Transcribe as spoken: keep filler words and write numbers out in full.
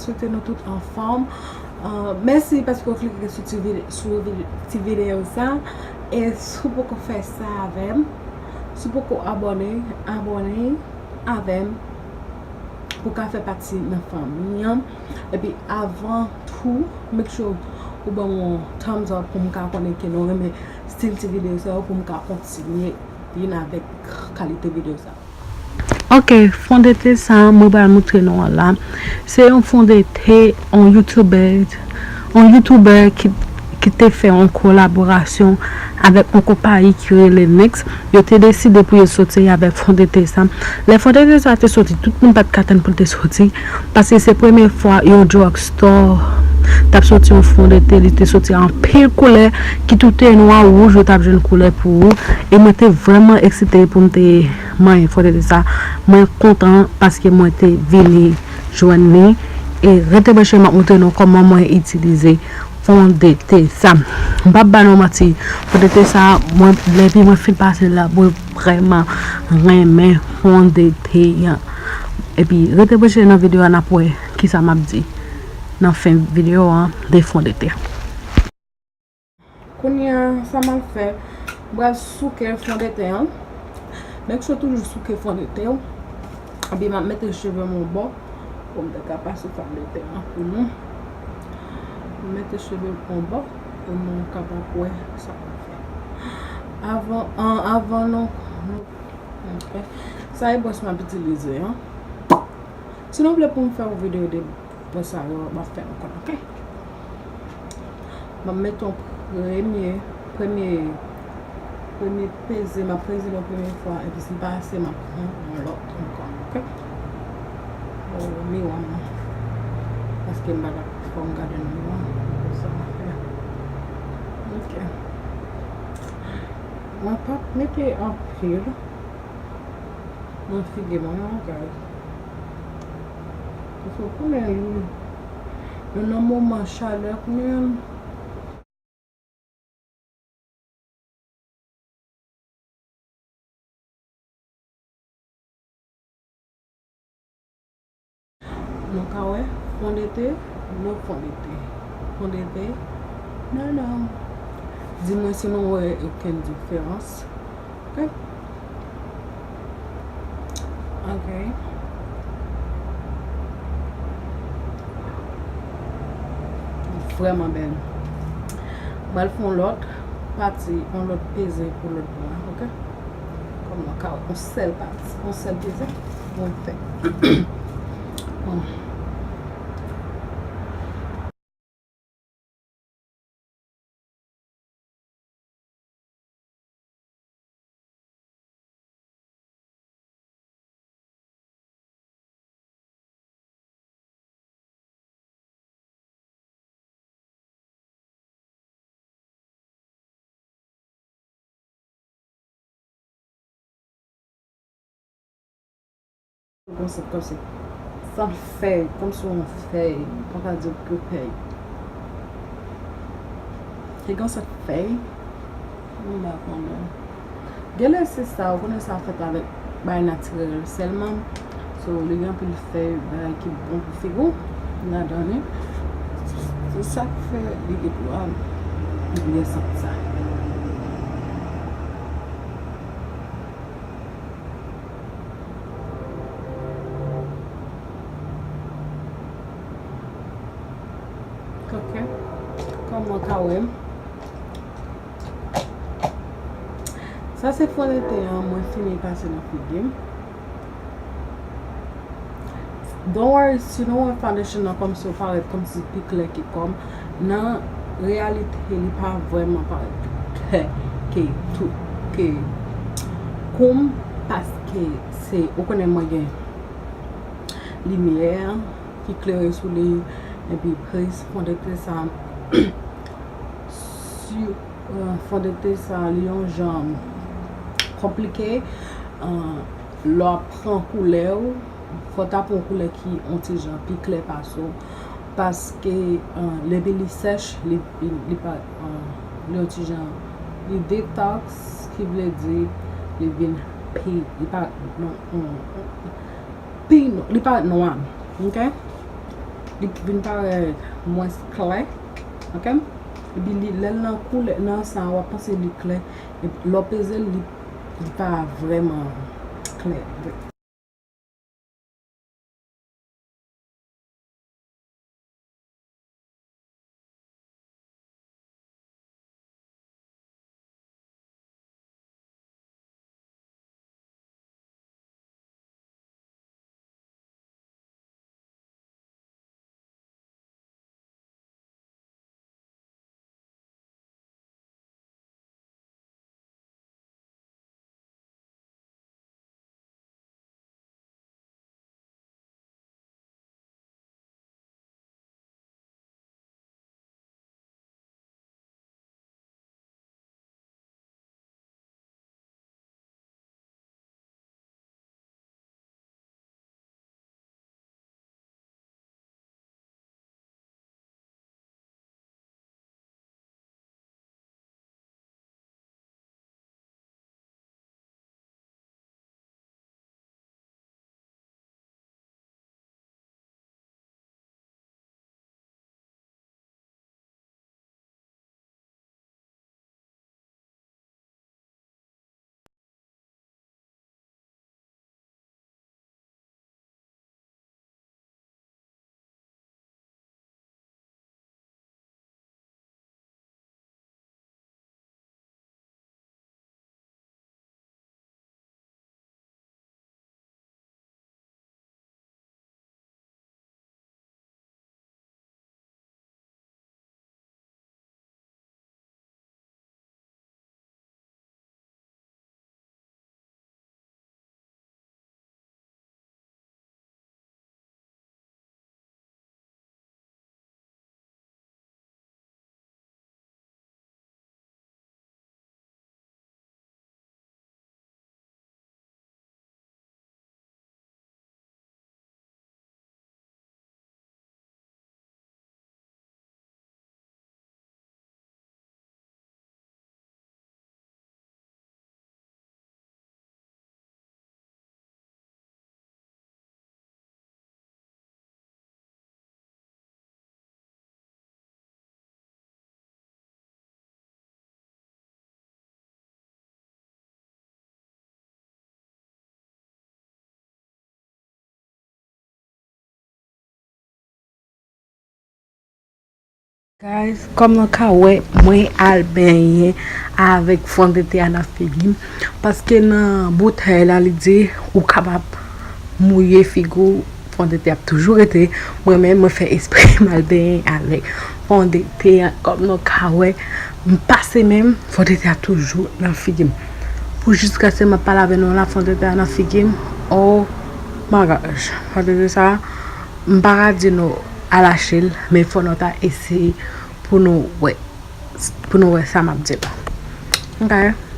Swete nou tout anfòm. Ah, mèsi paske w klike sou ti vide-, sou vide-, ti videyo sa. E si w poko fè sa avè m, si w poko abòne, abòne avè m pou w ka fè pati nan fanmi an. Epi avan tou, make sure ou ban m yon thumbs up pou m ka konnen ke nou renmen stil ti videyo sa yo, pou m ka kontinye vin avèk kalite videyo sa. Ok, fondete sa mwen pral montre nou an la. Se yon fondete, yon YouTuber, yon YouTuber ki, ki te fè yon kolaborasyon avèk yon konpayi ki rele Next. Yo te deside pou yo soti avèk fondete sa. Lè fondete sa te soti, tout moun pa t ka tann pou l te soti. Paske se premye fwa yon drugstore t ap soti yon fondete. Li te soti anpil koulè, kit ou te nwa, wouj, ou t ap jwenn koulè pou ou. E mwen te vrèman eksite pou m te manyen fondete sa. Mwen kontan paske mwen te vini jwenn li. E rete branche, m ap montre nou kòman mwen itilize fondete sa. M p ap ba nou manti, fondete sa, mwen, depi mwen fin pase l la, mwen vrèman renmen fondete an. Epi rete branche nan videyo a, n ap wè kisa m ap di nan fen videyo an de fondete. Kounye a, sa m ap fè, m pral souke fondete an. Make sure toujou souke fondete w. Epi m ap mete cheve m yon bò pou m te ka pase fondete an pou nou. M mete cheve m yon bò pou nou kapab wè sa m ap fè. Avan, an, avan nou, nou, ok. Sa e bwòs m ap itilize an. Si nou vle pou m fè yon videyo de bwòs sa yo, m ap fè ankò, ok? M ap mete yon premye, premye, premye peze, m ap peze l yon premye fwa, epi si l pa ase, m ap pran yon lòt ankò, ok? O, miwa m nan. Paske m pa t ap fò m gade nan miwa, se sa m ap fè. Ok. Mwen p ap mete anpil nan figi mwen non, guys. Paske w konnen nou, nou nan moman chalè kounye a. Nou ka wè fondete, non fondete. Fondete, non, non. Di mwen si nou wè okenn diferans. Ok? Ok. Vrèman bèl. M pral fè yon lòt pati, yon lòt peze pou lòt bò a, ok? Kòm nou ka wè, yon sèl pati, yon sèl peze, mwen fè. Bon. Kòmsi, kòmsi. San fèy, kòmsi yon fèy. M pa ka di w ki fèy. Se kòmsi fèy. M pa konnen. Genlè se sa, ou konnen sa fèt avèk bagay natirèl sèlman. So, li gen anpil fèy, bagay ki bon pou figi w ladan li. Se sa k fè li gen dwa byen santi sa. Ok. Kòm w ka wè m. Sa se fondete an, mwen fini pase nan figi m. Don't worry, si nou wè foundation nan kòmsi w parèt kòmsi pi klè ke kò m, nan reyalite, li pa vrèman parèt pi klè ke tou, ke kou m, paske se, ou konnen mwen gen limyè ki klere sou li, epi plis fondete sa, si, euh, fondete sa, li yon jan konplike, euh, lè w ap pran koulè w, fò w ta pran yon koulè ki yon ti jan pi klè pase w, paske, euh, lè li sèch, li, li, li pa, euh, li yon ti jan, li detox, ki vle di li vin pi, li pa, non, non, pi, non, li pa nwa, ok? Li vin parèt mwens klè, ok? Epi li, lè l nan koulè, nan sa a, w ap panse li klè. Epi lè w peze l, li, li pa vrèman klè. Guys, kòm nou ka wè, mwen al benyen avèk fondete a nan figi m. Paske nan boutèy la, li di ou kapab mouye figi w, fondete ap toujou rete. Mwen menm, mwen fè espre m al benyen avèk fondete a. Kòm nou ka wè, m pase men m, fondete a toujou nan figi m. Pou jiskaske m ap pale avè nou la, fondete a nan figi m. Oh my gosh. Fondete sa, m pa ka di nou al achte l, men fò nou ta eseye pou nou wè, pou nou wè sa m ap di la. Ok?